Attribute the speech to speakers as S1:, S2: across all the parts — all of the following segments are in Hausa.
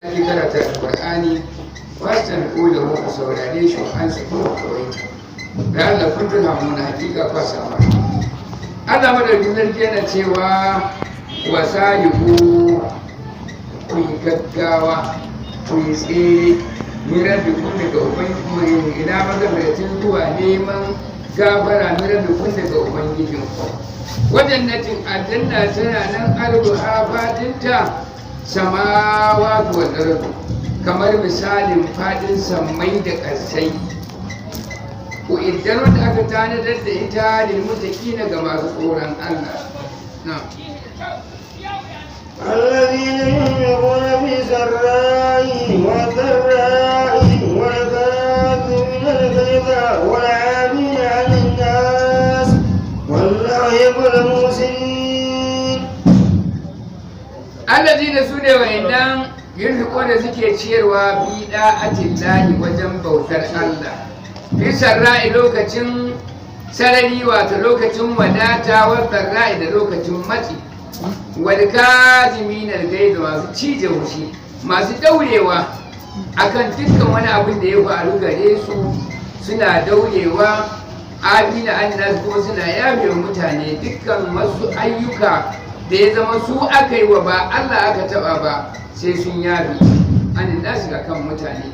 S1: Ake karanta Alƙur'ani, wasan da ku saurare shi an su kuma kawai da Allah kun tuna mun hakika fa sama. Allah madaukin sarki yana cewa wasalihu, ku yi gaggawa, ku yi tsere, min rabbikum, daga ubangiji, ila magabaratin, zuwa neman gafara, min rabbikum, daga ubangijinku, wajannatin, aljanna tana nan, arduha, fadinta, samawati wal ardu, kamar misalin fadin sammai da ƙasai, ku idan wanda aka tanadar da ita lil muttaqina, ga masu tsoron Allah na.
S2: الذين ينفقون في السراء والضراء والكاظمين الغيظ والعافين عن الناس والله يحب المحسنين.
S1: الذين, sune wa'annan, yunfiquna, suke ciyarwa, fi da'atillahi, wajen bautar Allah, fi sarra'i, lokacin sarari, wato lokacin wadata, wa sarra'i, da lokacin matsi, wal kazimin al masu cije wushi, masu daurewa akan dukkan wani abin da ya faru gare su, suna daurewa, afina annas, kuma suna yafe wa mutane dukkan wasu ayyuka da ya zama su aka yi wa, ba Allah aka taba ba, sai sun yafe an nasu, ga kan mutane,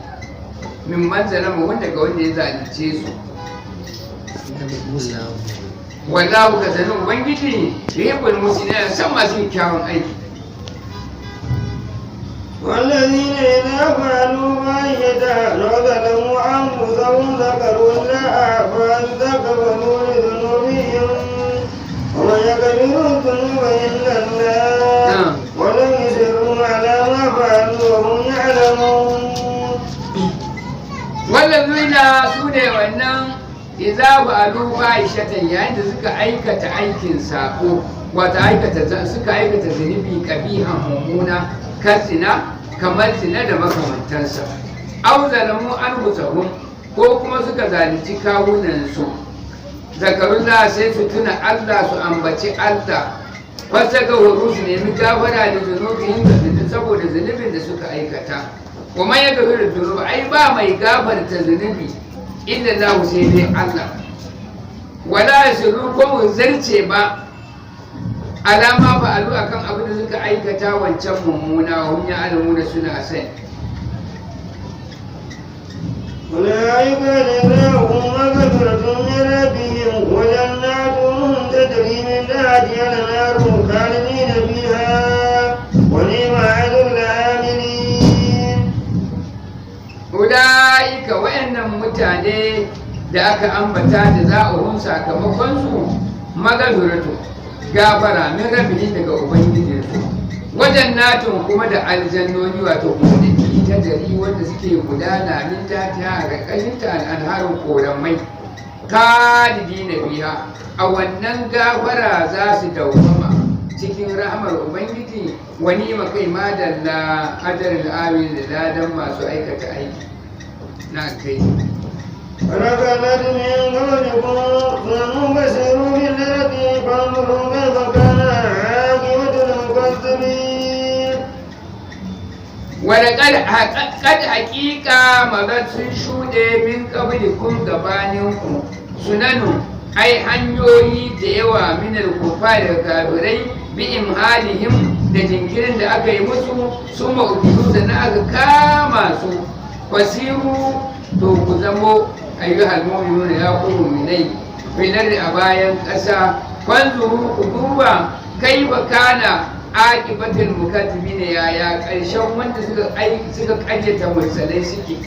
S1: min manzalama, wanda ga wanda ya zalunce su. Wallahu, ka sanin ubangiji, yuhibbul muhsinin, san masu kyawun aiki.
S2: والذين إذا فعلوا فاحشة أو ظلموا أنفسهم ذكروا الله فاستغفروا لذنوبهم ومن يغفر الذنوب إلا الله ولم يصروا على ما فعلوا وهم يعلمون.
S1: والذين, su ne wannan, idza fa'alu fahishatan, yayin da suka aikata aikin sako, wata aikata, suka aikata zunubi, qabihan, mummuna, kazina, kamar zina da makamantansa, aw zalamu anfusahum, ko kuma suka zalunci kawunan su, zakarullah, sai su tuna Allah, su ambaci Allah, fastaghfaru, su nemi gafara, da zunubihim, da zunubi, saboda zunubin da suka aikata. Wa man yaghfiru dhunub, ai ba mai gafarta zunubi, illa Allah, sai dai Allah. Wala yusirru, ko mu zarce ba, alama fa'alu, akan abin da suka aikata wancan mummuna, hum ya'lamuna, suna sani.
S2: أولئك جزاؤهم مغفرة من ربهم وجنات تجري من تحتها الأنهار خالدين فيها ونعم أجر العاملين.
S1: Ula'ika, wayannan mutane da aka ambata da za'uhum, sakamakon su, magfiratu, gafara, min rabbihi, daga ubangijinsu, wajen natun, kuma da aljannoni, wato gonaki, ta jari, wanda suke gudana, min tahtiha, a ƙarƙashin ta, al'anharun, koramai, khalidina fiha, a wannan gafara za su dawwama cikin rahmar ubangiji, wani makai madalla ajarul amil, da ladan masu aikata aiki na kai.
S2: ولقد من قبلكم سنن فسيروا في الأرض فانظروا كيف كان عاقبة المكذبين.
S1: ولقد قد, haƙiƙa, madat, sun shuɗe, min qablikum, gabaninku, sunanu, ai hanyoyi da yawa, min al-kufar, da kafirai, bi imhalihim, da jinkirin da aka yi musu, su ma'ukizu, sannan aka kama su. Fasiru, to ku zamo, ayyuhal mu'minuna, ya ku mu'minai, fil ardi, a bayan ƙasa, fanzuru, ku duba, kaifa kana aqibatul mukazzibin, yaya ƙarshen wanda suka ƙaryata mursalai suke.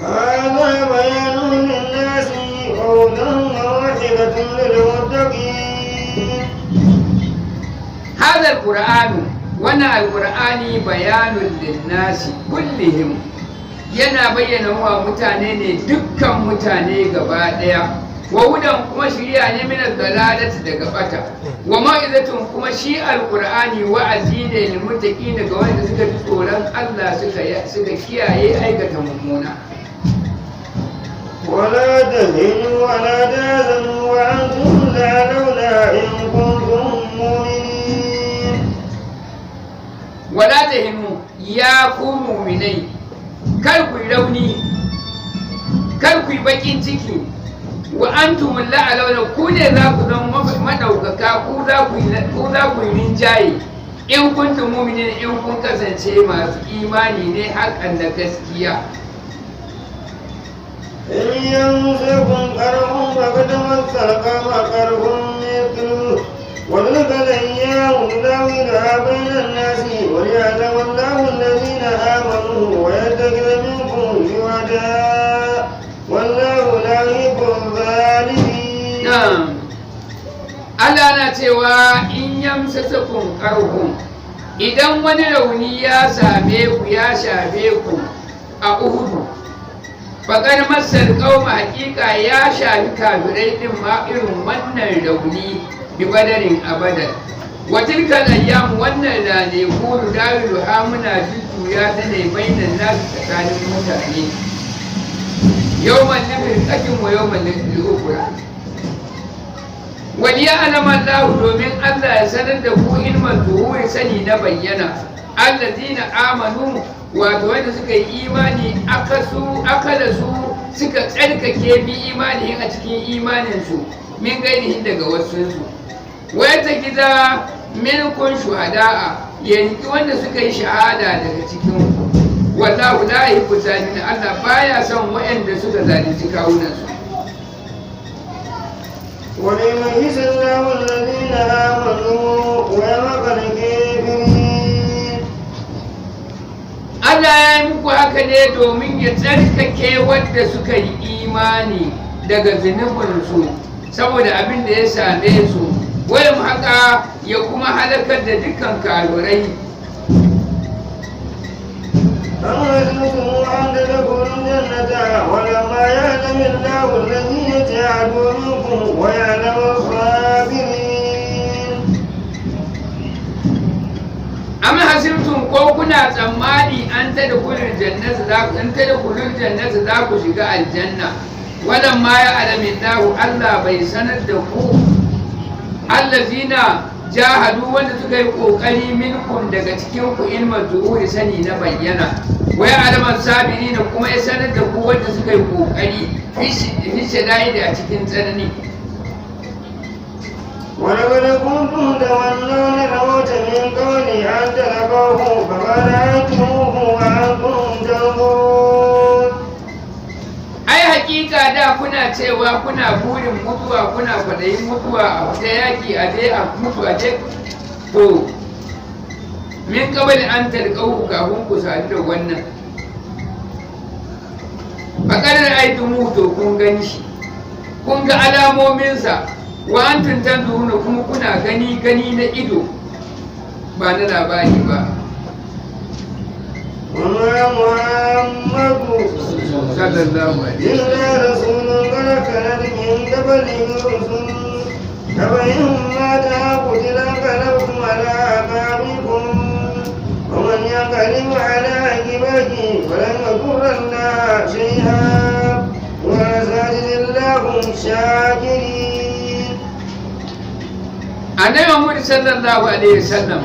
S2: هذا بيان للناس وهدى وموعظة للمتقين.
S1: هذا القرآن، wannan alqur'ani، bayanun linnasi kullihim, yana bayyana wa mutane ne, dukkan mutane gaba daya, wa hudan, kuma shiriya ne, min dalalati, daga bata, wa mau'izatun, kuma shi alqur'ani wa'azi ne, lil muttaqin, ga wanda suka ji tsoron Allah, suka kiyaye aikata mummuna.
S2: ولا تهنوا ولا تحزنوا وأنتم الأعلون إن كنتم مؤمنين.
S1: Wala tahinu, ya ku mu'minai, kar ku yi rauni, kar ku yi bakin ciki. Wa antum la'alawna, ku ne za ku zama madaukaka, ku za ku yi rinjaye, in kuntum mu'minin, in kun kasance masu imani ne hakan da gaskiya.
S2: إن يمسكم قرح فقد مس القوم قرح مثله وتلك الأيام نداولها بين الناس وليعلم الله الذين آمنوا ويتخذ منكم شهداء والله لا يحب الظالمين.
S1: Na'am. Allah na cewa in yamsasakum qarhun, idan wani rauni ya same ku, ya shafe ku a Uhudu, faqad massal qauma, hakika ya shafi kafirai din ma irin wannan rauni, bi Badarin, a Badar. Wa tilka ayyam, wannan ranaku, nudawilu ha, muna jujjuya ta ne, bainan nasu, tsakanin mutane, yawman lifirqatin wa yawman lil-ukhra. Waliya'lam Allah, domin Allah ya sanar da ku, ilman zuhuri, sani na bayyana, allazina amanu, wato wanda suka yi imani, akasu akalasu, suka tsarkake, bi imanihim, a cikin imaninsu, min gairihin, daga wasunsu, wa yattakhidha minkum shuhada'a, yanki wanda suka yi shahada daga cikin ku. Wallahu la yuhibbu zalimin, Allah baya son waɗanda suka zalunci kawunansu.
S2: وليميز الله الذين آمنوا ويمحق الكافرين.
S1: Allah ya yi muku haka ne domin ya tsarkake wadda suka yi imani daga zunubinsu saboda abin da ya same su, wayan haka ya kuma halakar da dukkan kafirai.
S2: أم حسبتم أن تدخلوا الجنة ولما يعلم الله الذين جاهدوا منكم ويعلم الصابرين؟
S1: Am hasibtum, ko kuna tsammani, an tadkhulul jannata, za ku an tadkhulul jannata, za ku shiga aljanna, walamma ya alamin lahu, Allah bai sanar da ku, allazina jahadu, wanda suka yi kokari, minkum, daga cikin ku, ilman zuhuri, sani na bayyana, wa ya alama sabirina, kuma ya sanar da ku wanda suka yi kokari, fi shadaidi, a cikin tsanani.
S2: ولقد كنتم تمنون الموت من قبل أن تلقوه فقد رأيتموه وأنتم تنظرون.
S1: Ai hakika da kuna cewa kuna burin mutuwa, kuna kwadayin mutuwa, a fita yaki a je a mutu a je. To, min qabli an talqahu, kafin ku sadu da wannan, faqad ra'aytumu, to kun gani shi, kun ga alamominsa, wa antum tanzuruna, kuma kuna gani, gani na ido, ba na labari ba.
S2: وما محمد
S1: sallallahu alaihi
S2: إلا رسول قد خلت من قبله الرسل أفإن مات أو قتل انقلبتم على أعقابكم ومن ينقلب على عقبيه فلن يضر الله شيئا وسيجزي الله الشاكرين.
S1: Annabi Muhammad sallallahu alaihi wasallam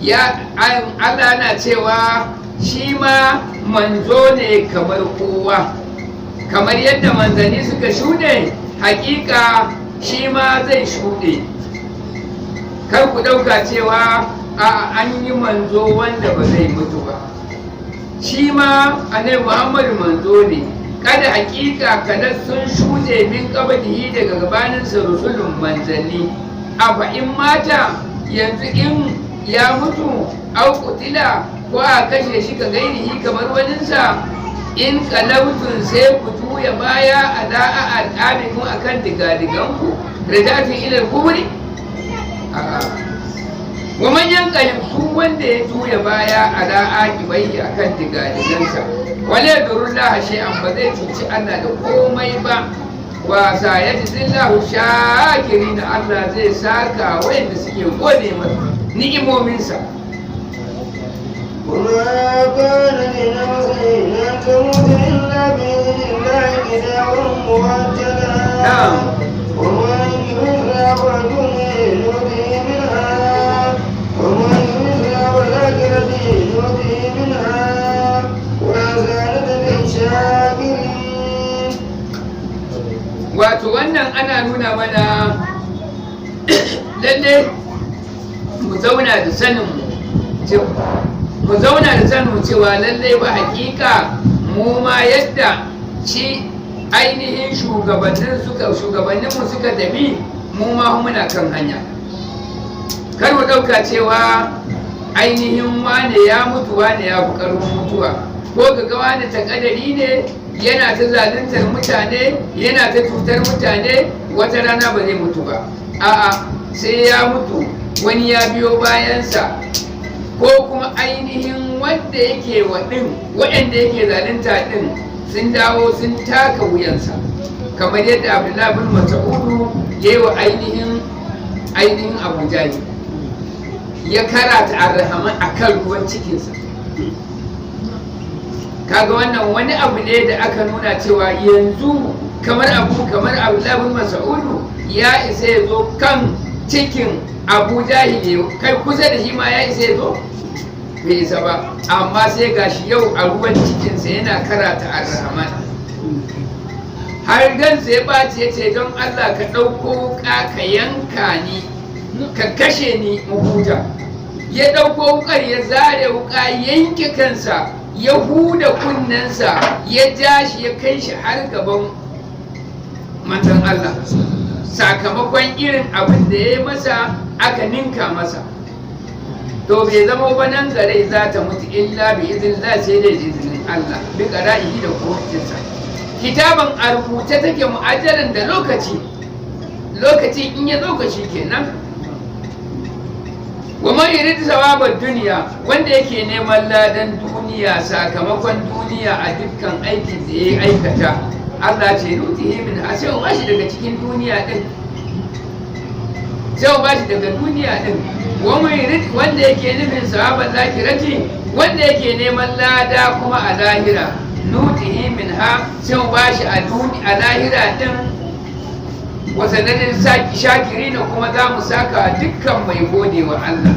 S1: ya Allah na cewa shi ma manzo ne kamar kowa, kamar yadda manzanni suka shuɗe, hakika shi ma zai shuɗe. Kar ku ɗauka cewa a an yi manzo wanda ba zai mutu ba. Shi ma Annabi Muhammad manzo ne. Kada hakika kada sun shuɗe, min qablihi, daga gabaninsa, rusulun, manzanni. Afa in mata, yanzu in ya mutu, au qutila, ko a kashe shi, ka gairihi, kamar waninsa, in qalabtum, sai ku juya baya, a da'a al'abikum, akan digadiganku, rajatun ila al-kubri. A'a, wa man yanqalib, su wanda ya juya baya, ala aqibai, akan digadigansa, wala yadurrullaha shay'an, ba zai cuci Allah da komai ba. Wa sayajzillahu shakirin, Allah zai saka wayanda suke gode masa ni'imominsa.
S2: وما كان لنفس أن تموت إلا بإذن الله كتابا مؤجلا. ومن يرد ثواب الدنيا نؤته منها ومن يرد ثواب الآخرة. فضله نؤته منها وسنجزي الشاكرين.
S1: Wato wannan ana nuna mana lalle mu zauna da sanin mu zauna da sanin mu cewa lalle ba hakika mu ma yadda ci ainihin shugabanninmu suka tafi, mu ma muna kan hanya. Kar mu ɗauka cewa ainihin wane ya mutu, wane ya fi ƙarfin mutuwa, ko ga wane takadari ne, yana ta zaluntar mutane, yana ta cutar mutane, wata rana ba zai mutu ba. A'a, sai ya mutu wani ya biyo bayansa, ko kuma ainihin wanda yake wa ɗin, waɗanda yake zalunta ɗin, sun dawo sun taka wuyansa, kamar yadda Abdullahi bin Mas'udu ya yi wa ainihin Abu Jahil, ya karata Arrahman a kan ruwan cikinsa. Kaga wannan wani abu ne da aka nuna cewa yanzu kamar Abdullahi bin Mas'udu ya isa ya zo kan cikin Abu Jahil, kai kusa da shi ma ya isa ya zo? Bai isa ba. Amma sai gashi yau a ruwan cikinsa yana karata Arrahman, har gansa ya ɓaci, ya ce, "Don Allah ka ɗauko wuƙa ka yanka ni, ka kashe ni mu huta." Ya ɗauko wukar, ya zare wuƙa, yanke kansa, ya huda kunnensa, ya ja shi, ya kai shi har gaban Manzon Allah. Sakamakon irin abin da ya yi masa, aka ninka masa. To bai zama ba nan gare za ta mutu illa bi iznillah, sai da izinin Allah, bi qara'ihi, da hukuncinsa. Kitaban, a rubuce take, mu'ajjalan, da lokaci. Lokaci in ya lokaci kenan. Wa man yurid thawabad dunya, wanda yake neman ladan duniya, sakamakon duniya a dukkan aikin da ya aikata, Allah ce nutihi min, sai mu bashi daga cikin duniya din, sai mu bashi daga duniya din. Wa man yurid, wanda yake nufin thawabal akhirati, wanda yake neman lada kuma a lahira, nutihi minha, sai mu bashi a a lahira din. Wa sanajzil shakirina, kuma za mu saka dukkan mai gode wa Allah.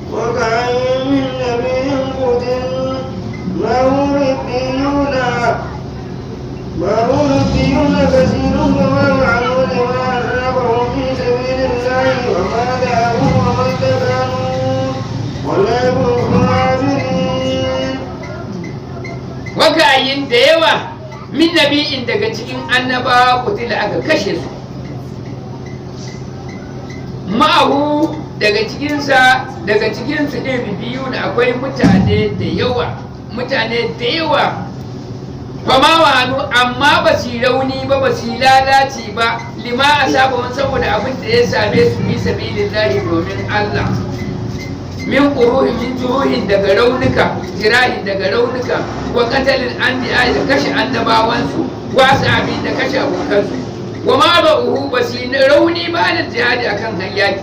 S2: وكأين من نبي قتل معه ربيون كثير فما وهنوا لما أصابهم في سبيل الله وما ضعفوا وما استكانوا والله يحب الصابرين.
S1: وكأين, da yawa, min nabi'in, daga cikin annabawa, qutila, aka kashe su, ma'ahu, daga cikinsa, daga cikinsu ɗin biyu da akwai mutane da yawa, mutane da yawa. Fama wahanu, amma ba su yi rauni ba, ba su yi lalaci ba, lima asabahum, saboda abin da ya same su, fi sabilillahi, domin Allah, min quruhin, min juruhin, daga raunuka, jirahin, daga raunuka, wa qatalin anbiya, da kashe annabawansu, wa sahabi, da kashe abokansu. Wa ma ba'uhu, ba su yi rauni ba da jihadi akan yaki.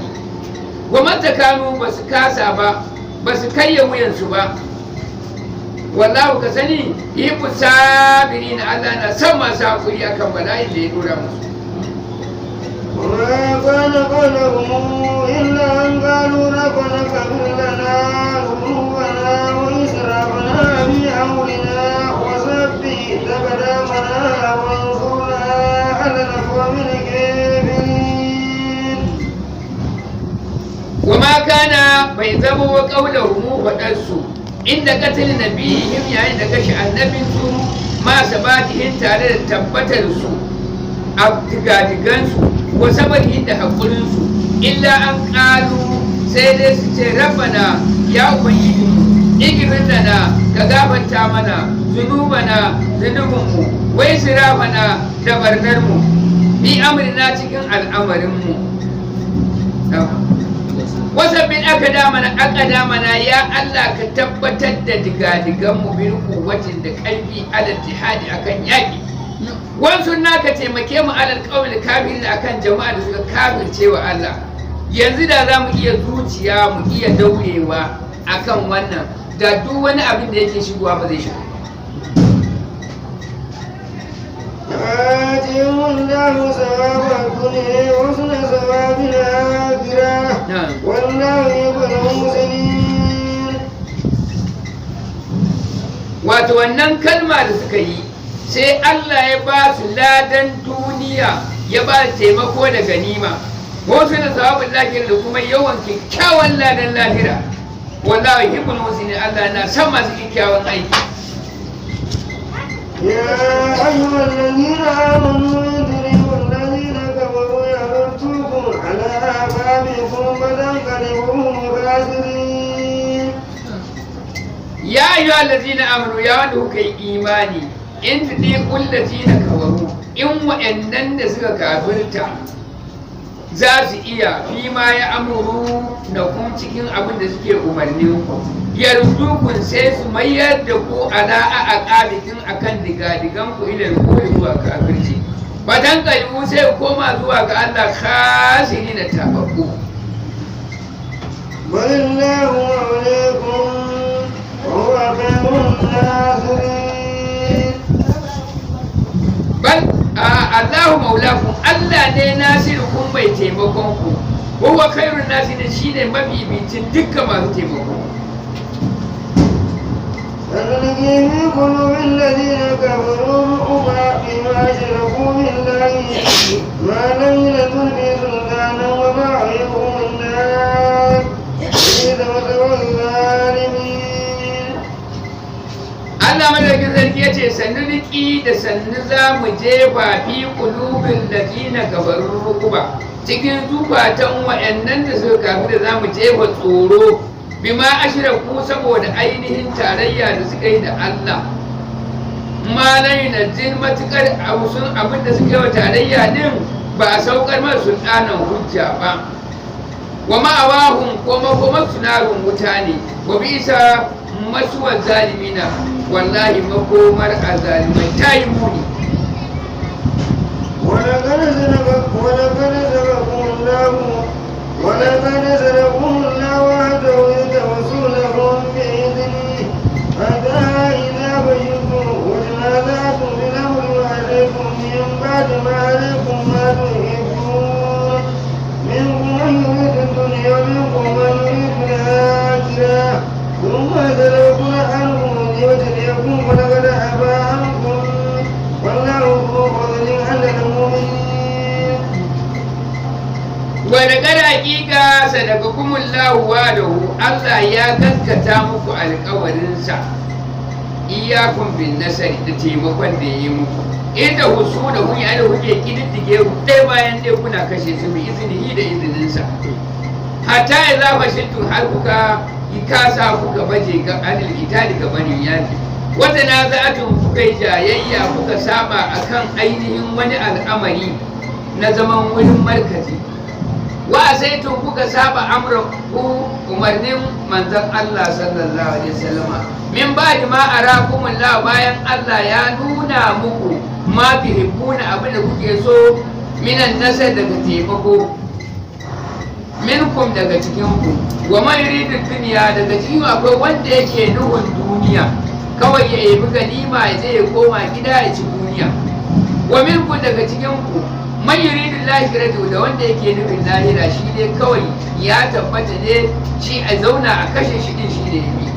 S1: Wa matakanu, ba su kasa ba, ba su karya wuyansu ba. Wallahu, ka sani, yuhibbu sabirin, Allah na son masu hakuri akan bala'in da ya dora musu.
S2: وما كان قولهم إلا أن قالوا ربنا اغفر لنا ذنوبنا وإسرافنا في أمرنا وثبت أقدامنا وانصرنا على القوم الكافرين.
S1: وما كان, bai zama wa, qaulahum, faɗarsu, inda qatl nabiyihim, yayin da kashe annabinsu, ma sabatihim, tare da tabbatar su a digadigansu, wa sabarihim, da haƙurinsu, illa an ƙalu, sai dai su ce, rabbana, ya Ubangijinmu, ighfir lana, ka gafarta mana, zunubana, zunubinmu, wa israfana, da barnarmu, fi amrina, cikin al'amarinmu, wasabbit aqdamana, ya Allah ka tabbatar da digadigan mu, bil quwwatin, da karfi, alal jihadi, akan yaki, wansurna, ka taimake mu, alal qawmil kafirin, akan jama'a da suka kafirce wa Allah. Yanzu da za mu iya zuciya, mu iya daurewa akan wannan, da duk wani abin da yake shigowa ba zai shigo.
S2: آتي آتيهم الله ثواب الدنيا وحسن ثواب الآخرة
S1: na'am
S2: والله يحب المحسنين.
S1: Wato wannan kalma da suka yi, sai Allah ya ba su ladan duniya, ya ba su taimako da ganima, wasu da sawabin lahira, da kuma yawan kyakkyawan ladan lahira. Wallahu yuhibbul muhsinin, Allah na san masu kyakkyawan aiki.
S2: يا أيها الذين آمنوا اضربوا الذين كفروا يردوكم على أعقابكم فتنقلبوا خاسرين.
S1: Ya ayyuha allazina amanu, ya wanda kuka yi imani, in tudiqul lazina kafaru, in wa'annan da suka kafirta za su iya fi ma ya amuru na kun cikin abin da suke umarnin ku, yardukun, sai su mayar da ku ala a aqabikin, akan digadigan ku, ila kufri, zuwa kafirci, badan kalibu, sai ku koma zuwa ga Allah khasirina, tababbu.
S2: بل الله مولاكم وهو خير الناصرين.
S1: Bal Allahu maulakum, Allah ne nasirukum, mai taimakon ku, huwa khairun nasirin, shine mabibicin dukkan masu taimako.
S2: سنلقي في قلوب الذين كفروا الرعب بما أشركوا بالله ما لم ينزل به سلطانا ومأويهم النار وبئس مثوى الظالمين.
S1: Allah madaukakin sarki ya ce, sannu da sannu za mu jefa fi qulubil ladina kafaru rukuba, cikin zukatan wa'annan da suka kafi da za mu jefa tsoro, bima ashraku, saboda ainihin tarayya da suka yi da Allah, ma la yunazzil, matukar abu sun abin da suka yi wa tarayya din ba a saukar masa sultanan, hujja ba, wa ma'awahum, kuma kuma sunarun, wuta ne, wa bisa masuwar zalimina, wallahi makomar azalimai ta yi muni.
S2: ولقد صدقكم الله وعده إذ تحسونهم بإذنه حتى إذا فشلتم وتنازعتم في الأمر وعصيتم من بعد ما أراكم ما تحبون، منكم من يريد الدنيا ومنكم من يريد الآخرة، ثم صرفكم عنهم ليبتليكم ولقد عفا عنكم والله ذو فضل على المؤمنين.
S1: Wani hakika sadakakumullahu wa'adahu, Allah ya gaskata muku alƙawarinsa, iyakun bin nasari, da taimakon da ya yi muku, inda husu da hun da kuke kididdige ɗaya bayan ɗaya kuna kashe su, bi izinihi, da izininsa, hatta ya zafa shittu, har kuka yi kasa, kuka baje ga anil itali, ga banin yaki, wata na za'atun, kuka yi jayayya, kuka saba akan ainihin wani al'amari na zaman wurin markazi, wa saitun, kuka saba amra ku, umarnin manzon Allah sallallahu alaihi wasallama, min ba'di ma arakumullah, bayan Allah ya nuna muku, ma tuhibbuna, abin da kuke so, minan nasar, daga taimako, minkum, daga cikin ku, wa man yuridu dunya, daga cikin akwai wanda yake nuhun duniya kawai, ya yi ganima ya je ya koma gida ya ci duniya, wa minkum, daga cikin ku, man yuridu lahiratu, da wanda yake nufin lahira, shi ne kawai ya tabbata ne shi a zauna a kashe shi din shi ne bi,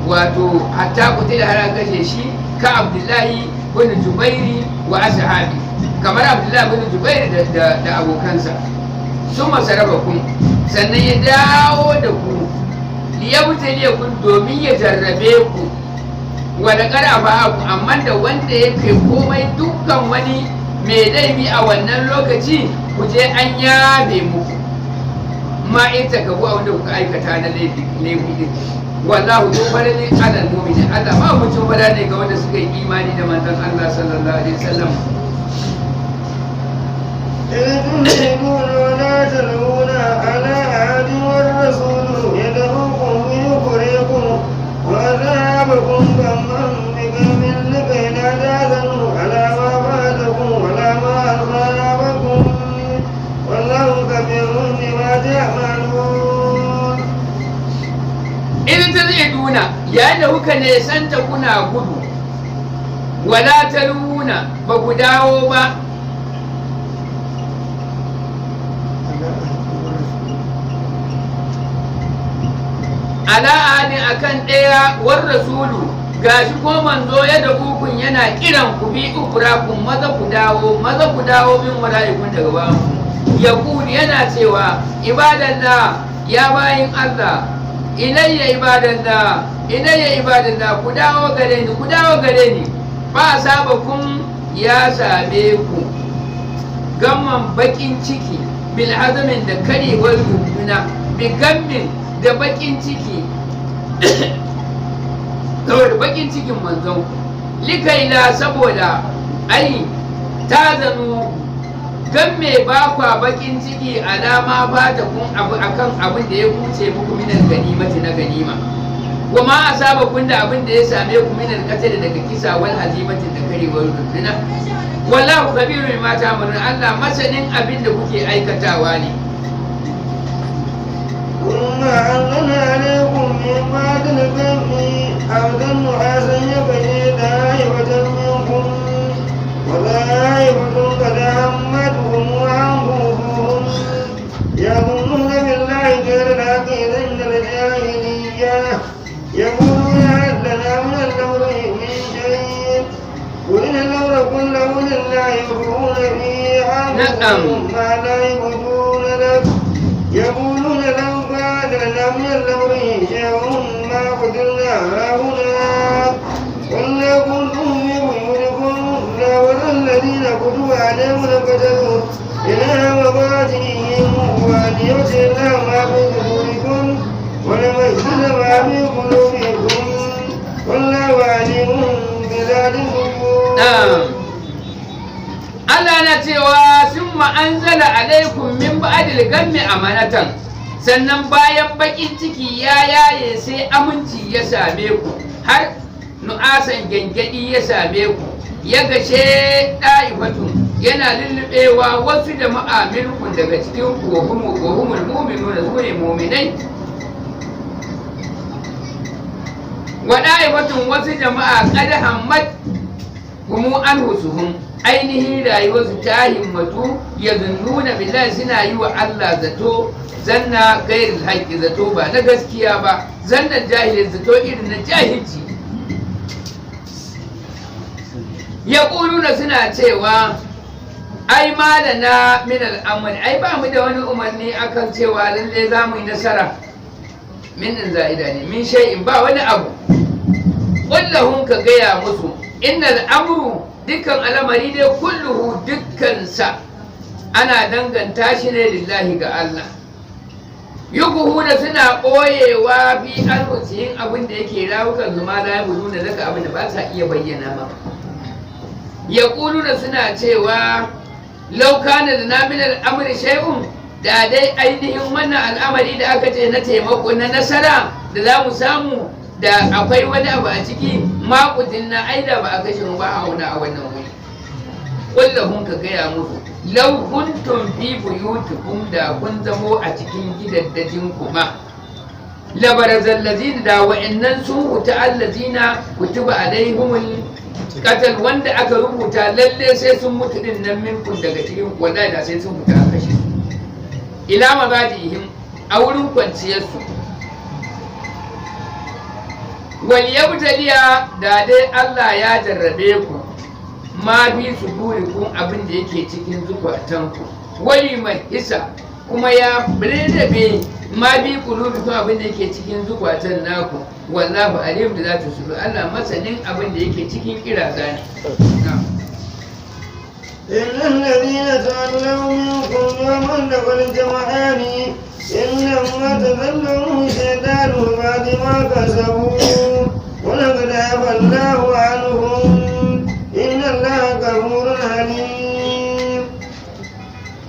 S1: wato hatta kutila, har a kashe shi, ka Abdullahi bin Jubairi wa ashabi, kamar Abdullahi bin Jubairi da abokansa. Sun masarafa kun, sannan ya dawo da ku, liyabtaliyakum, domin ya jarrabe ku, wa laqad afa, amma da wanda yake komai, dukkan wani mai laifi a wannan lokaci, ku je an yabe muku ma ita ka a wanda kuka aikata na laifi laifi din. Wallahu zu fadlin alal mu'minin, Allah ma mutum fada ne ga wanda suka yi imani da manzon Allah sallallahu alaihi wasallam.
S2: إذ تصعدون ولا تلوون على أحد والرسول يدعوكم في أخراكم فأثابكم غما بغم لكي لا تحزنوا على ما فاتكم ولا ما أصابكم والله خبير بما تعملون.
S1: In taziduna, yayin da kuka nesanta kuna gudu, wala taluna, ba ku dawo ba. Ala ahadin akan ɗaya war rasulu, gashi ko manzo ya da kukun yana kiran ku bi ukurakum, maza ku dawo, maza ku dawo, min wara'ikum, daga bayan ku. Yaqulu, yana cewa, ibadallah, ya bayin Allah, ilayya ibadallah, ilayya ibadallah, ku dawo gare ni, ku dawo gare ni. Ba saba kun ya same ku gamman bakin ciki, bil azamin, da karewar runduna, bi gammin, da bakin ciki, saboda bakin cikin manzon ku, likaila, saboda ai ta zanu gan me ba kwa bakin ciki alama ba ta kun abu akan abin da ya kuce muku, minal ganimati, na ganima, kuma asaba kun, da abin da ya same ku, minal qatl, daga kisa, wal hazimatin, da karewar runduna. Wallahu khabirun bima ta'malun, Allah masanin abin da kuke aikatawa ne.
S2: ثم أنزل عليكم من بعد الغم أمنة نعاسا يغشي طائفة منكم وطائفة قد أهمتهم أنفسهم يظنون بالله غير الحق ظن الجاهلية، يقولون هل لنا من الأمر من شيء؟ قل إن الأمر كله لله، يخفون في أنفسهم ما لا يبدون لك، يقولون لو كان لنا من الأمر شيء ما قتلنا هاهنا. قل لو كنتم في بيوتكم لبرز الذين كتب عليهم القتل إلى مضاجعهم وليبتلي الله ما في صدوركم وليمحص ما في قلوبكم، والله عليم بذات الصدور.
S1: Na'am. Allah na cewa summa anzala alaikum min ba'dil gammi amanatan, sannan bayan bakin ciki ya yaye, sai aminci ya same ku, har nu'asan, gangadi ya same ku, ya gashe ɗa'ifatun, yana lullubewa wasu jama'a, minkum, daga cikin ku, wa humul mu'minuna, su ne mu'minai, wa ɗa'ifatun, wasu jama'a, qad hammat humu anfusuhum, ainihin rayuwarsu ta himmatu, ya zunnuna billahi, suna yi wa Allah zato, zanna gairil haƙƙi, zato ba na gaskiya ba, zannan jahilin, zato irin na jahilci, ya ƙuluna, suna cewa ai malana min al'amari, ai ba mu da wani umarni akan cewa lalle za mu yi nasara, min in za'ida ne, min shay'in, ba wani abu. Kullahun, ka gaya musu, innal amru, dukkan al'amari dai, kulluhu, dukkansa, ana danganta shi ne lillahi, ga Allah. Yukuhuna, suna ɓoyewa, fi anfusihim, abin da yake rawukan zuma, la yabuduna laka, abin da ba sa iya bayyana maka. Yaquluna, suna cewa law kana lana min al-amri shay'un, da dai ainihin wannan al'amari da aka ce na taimako, na nasara da za mu samu, da akwai wani abu a ciki, maƙudin na aida ba a kashe mu ba a wani a wannan wuri. Kullahun, ka gaya musu, law kuntum fi buyutikum, da kun zamo a cikin gidaddajin kuma, labarazal lazina, da wa'annan sun huta, allazina kutiba alaihimul qatl, wanda aka rubuta lalle sai sun mutu din nan, minkum, daga cikin, wallahi da sai sun huta a kashe su, ila mabadihim, a wurin kwanciyarsu. Wal yabtaliya, da dai Allah ya jarrabe ku, ma bi sudurikum, abin da yake cikin zukatanku, wali mai hisa, kuma ya rarrabe, ma bi qulubikum, abin da yake cikin zukatan naku. Wallahu alim da zata sudur, Allah masanin abin da yake cikin kiraza ne. Na'am.
S2: إن الذين تولوا منكم يوم التقى الجمعان إنما استزلهم الشيطان ببعض ما كسبوا ولقد عفا الله عنهم إن الله غفور حليم.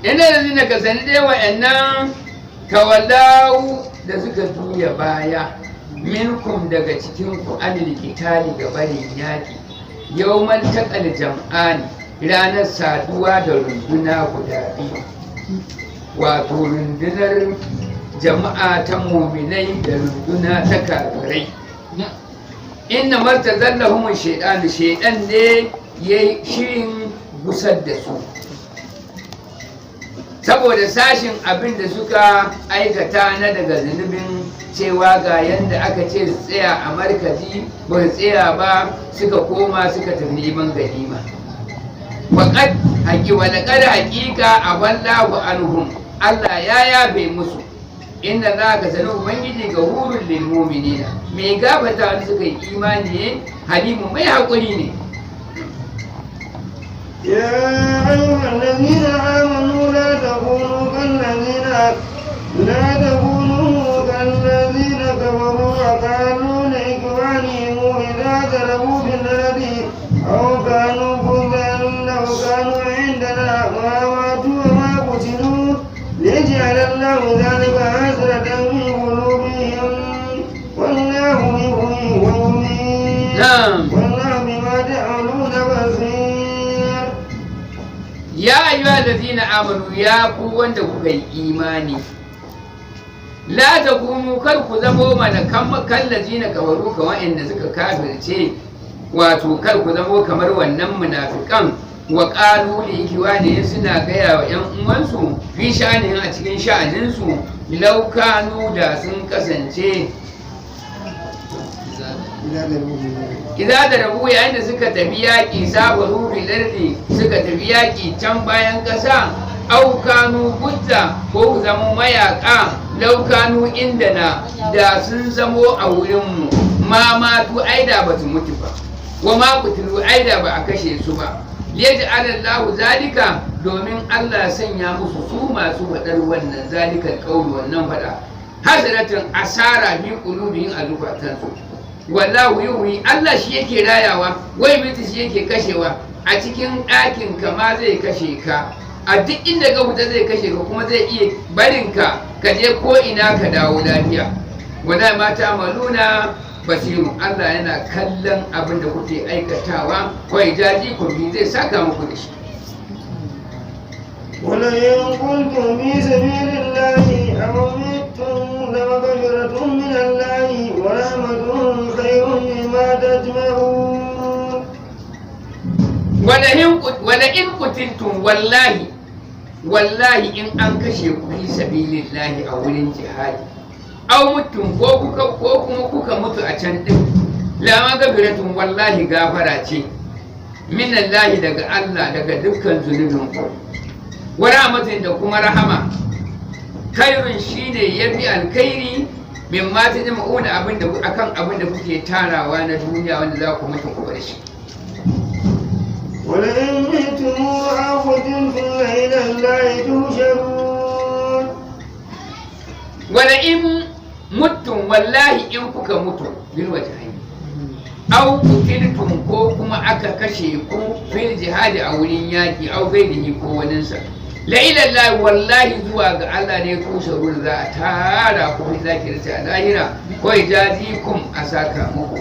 S1: Inna lazina, ka sani dai wa'annan, tawallawu, da suka juya baya, minkum, daga cikin ku, anil qitali, ga barin yaki, yawmal taqal jam'ani, ranar saduwa da runduna guda biyu, wato rundunar jama'a ta muminai da runduna ta kafirai, inna martazallahum shaytan, shaytan ne yayi shirin gusar da su saboda sashin abin da suka aikata na daga zunubin Cewa ga yanda aka ce su tsaya a markazi, ba su tsaya ba, suka koma suka tafi neman ganima. Waƙad haƙi walaƙad haƙiƙa aballahu anhum, Allah ya yabe musu. Inda za ka sani Ubangiji ga hurun lil mu'minina, mai gafata wanda suka yi imani ne, halimu, mai haƙuri ne.
S2: يا أيها الذين آمنوا لا تكونوا كالذين كفروا وقالوا لإخوانهم إذا ضربوا في الأرض أو كانوا غزا لو كانوا عندنا ما ماتوا وما قتلوا ليجعل الله ذلك حسرة في قلوبهم والله يحيي ويميت والله بما تعملون بصير.
S1: Ya ayyuha allazina amanu, ya ku wanda kuka yi imani, la takunu, kar ku zamo mana kallazina kafaru, ka wa'anda suka kafirce, wato kar ku zamo kamar wannan munafikan. Wa qalu li ikhwanihim, suna gaya wa yan uwansu, fi sha'anin, a cikin sha'aninsu, law kanu, da sun kasance, idza da rabu, yayin da suka tafi yaƙi, sabaru fil ardi, suka tafi yaƙi can bayan ƙasa, au kanu gudda, ko ku zamo mayaƙa, lau kanu indana, da sun zamo a wurinmu, ma matu, ai da ba su mutu ba, wa ma kutulu, ai da ba a kashe su ba. Liyaj'al Allahu zalika, domin Allah sanya musu su masu faɗar wannan, zalikal qawlu, wannan faɗa, hasratin, asara, fi qulubihim, a zukatansu. Wallahu yuhyi, Allah shi yake rayawa, wai mutu shi yake kashewa. A cikin ɗakin ka ma zai kashe ka, a duk inda ka fita zai kashe ka, kuma zai iya barin ka ka je ko ina ka dawo lafiya. Wala ma ta'maluna basiru, Allah yana kallon abin da kuke aikatawa, ko jaji ku bi, zai saka muku da shi.
S2: ولئن قتلتم في سبيل الله أو متم لمغفرة من الله ورحمة خير مما تجمعون.
S1: Wala in qutiltum, wallahi wallahi in an kashe ku, fi sabilillahi, a wurin jihadi, aw mutum ko kuka ko kuma kuka mutu a can din, la magafiratun, wallahi gafara ce, minallahi, daga Allah, daga dukkan zunubin ku, wa rahmatin, da kuma rahama, khairun, shine yafi alkhairi, mimma tajma'una, abinda akan abinda kuke tarawa na duniya wanda za ku mutu ku bar shi.
S2: ولئن متم أو قتلتم لإلى الله تحشرون.
S1: Wala in mutum, wallahi in kuka mutu, bil wajhain, aw qutiltum, ko kuma aka kashe ku, fil jihadi, a wurin yaki, aw gairihi, ko waninsa, la ilaha, wallahi zuwa ga Allah ne ku sharur, za a tara ku, fi zakirta, a lahira, ko ijazikum, a saka muku.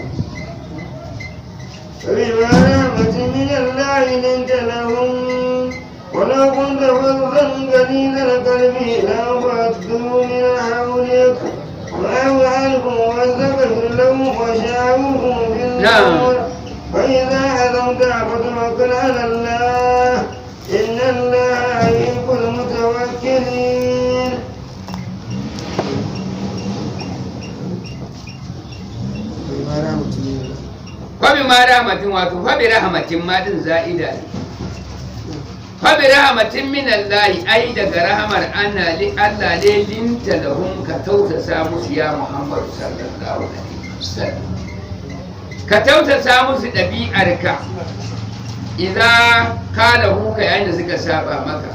S2: فبما رحمة من الله لنت لهم ولو كنت فظا غليظ القلب لانفضوا من حولك فاعف عنهم واستغفر لهم وشاورهم في الامر فإذا عزمت فتوكل على الله إن الله يحب المتوكلين.
S1: Fabi ma rahmatin, wato fabi rahmatin, ma din za'ida ne. Fabi rahmatin min Allah, ai daga rahamar Allah li Allah ne, linta lahum, ka tausasa musu, ya Muhammad sallallahu alaihi wasallam, ka tausasa musu ɗabi'arka, idza kana huka, yayin da suka saba maka.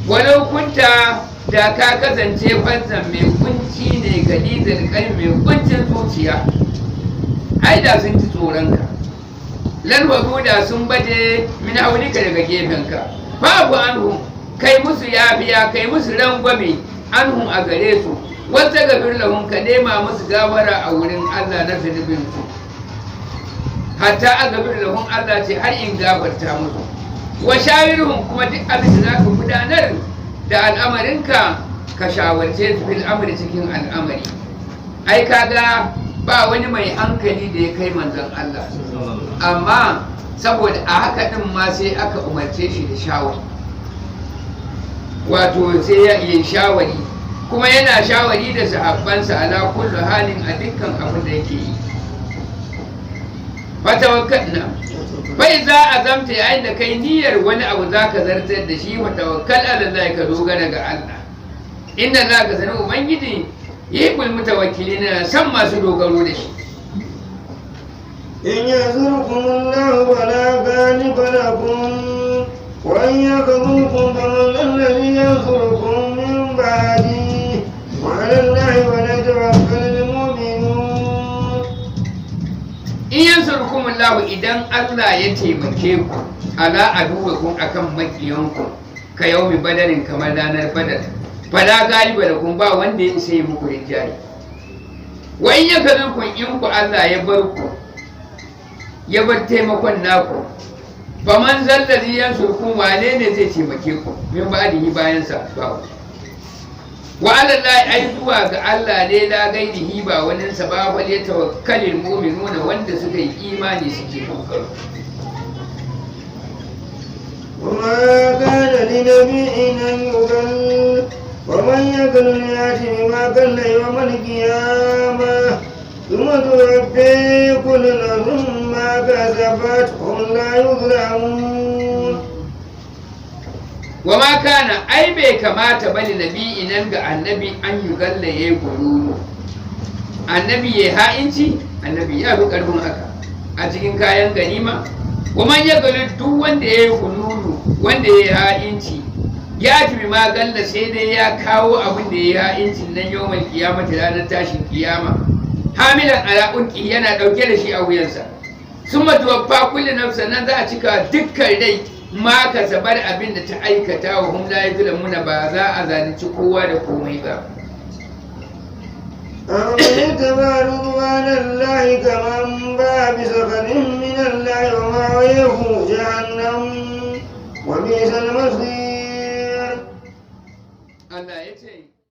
S1: Walau kunta, da ka kasance, fazzan, mai kunci ne, galizar kai, mai kuncin zuciya, ai da sun ji tsoronka, lalwabu, da sun baje, min haulika, daga gefenka. Babu anhu, kai musu yafiya, kai musu rangwame, anhum, a gare su, wata gafir lahum, ka nema musu gafara a wurin Allah na zunubin su, hatta a gafir lahum, Allah ce har in gafarta musu. Wa shawirhum, kuma duk abin da zaka gudanar da al'amarinka, ka shawarce su, fil amri, cikin al'amari. Ai kaga ba wani mai hankali da ya kai manzon Allah, amma saboda a haka din ma sai aka umarce shi da shawari, wato sai ya yi shawari. Kuma yana shawari da sahabbansa ala kullu halin, a dukkan abin da yake yi. Fatawakkalna bai za a zamta, yayin da kai niyyar wani abu za ka zartar da shi, wa tawakkal ala Allah, ka dogara ga Allah. Inna za ka sani ubangiji yuhibbul mutawakkilina, san masu dogaro da shi.
S2: إن ينصركم الله فلا غالب لكم، وإن يخذلكم فمن الذي ينصركم من بعده، وعلى الله فليتوكل المؤمنون.
S1: In yansurkum Allah, idan Allah ya taimake ku, ala aduwikum, akan makiyanku, ka yaumi badarin, kamar ranar Badar, fala galiba lakum, ba wanda ya isa yi muku rinjaye. Wa in yakذلكم, in ku Allah ya bar ku, ya bar taimakon naku, faman zallazi yansurkum, wane ne zai taimake ku, min ba'dihi, bayan sa? Ba wa ala Allah, ai zuwa ga Allah ne, la gairihi, ba wani sa ba, wal yatawakkalul mu'minuna, wanda suka yi imani suke dogaro.
S2: وما كان لنبي أن يغل، ومن يغل يأت بما غل يوم القيامة، ثم توفي كل نفس ما كسبت وهم لا يظلمون.
S1: Wa ma kana, ai bai kamata bane, nabi nan ga annabi, an yi galla ya yi gururu, annabi ya ha'inci. Annabi ya fi karfin haka a cikin kayan ganima. Wa man ya gali, duk wanda ya yi gululu, wanda ya yi ha'inci, ya tafi ma galla, sai dai ya kawo abin da ya yi ha'incin nan, yawmal qiyamati, ranar tashin kiyama, hamilan ala unqi, yana dauke da shi a wuyansa. Summa tuwaffa kullu nafsin, nan za a cika dukkan rai, ma kasabar, abin da ta aikata, wa hum la yuzlamuna, ba za a zalunci kowa da komai ba.
S2: أفمن اتبع رضوان الله كمن باء بسخط من الله ومأواه جهنم وبئس المصير.
S1: Allah ya ce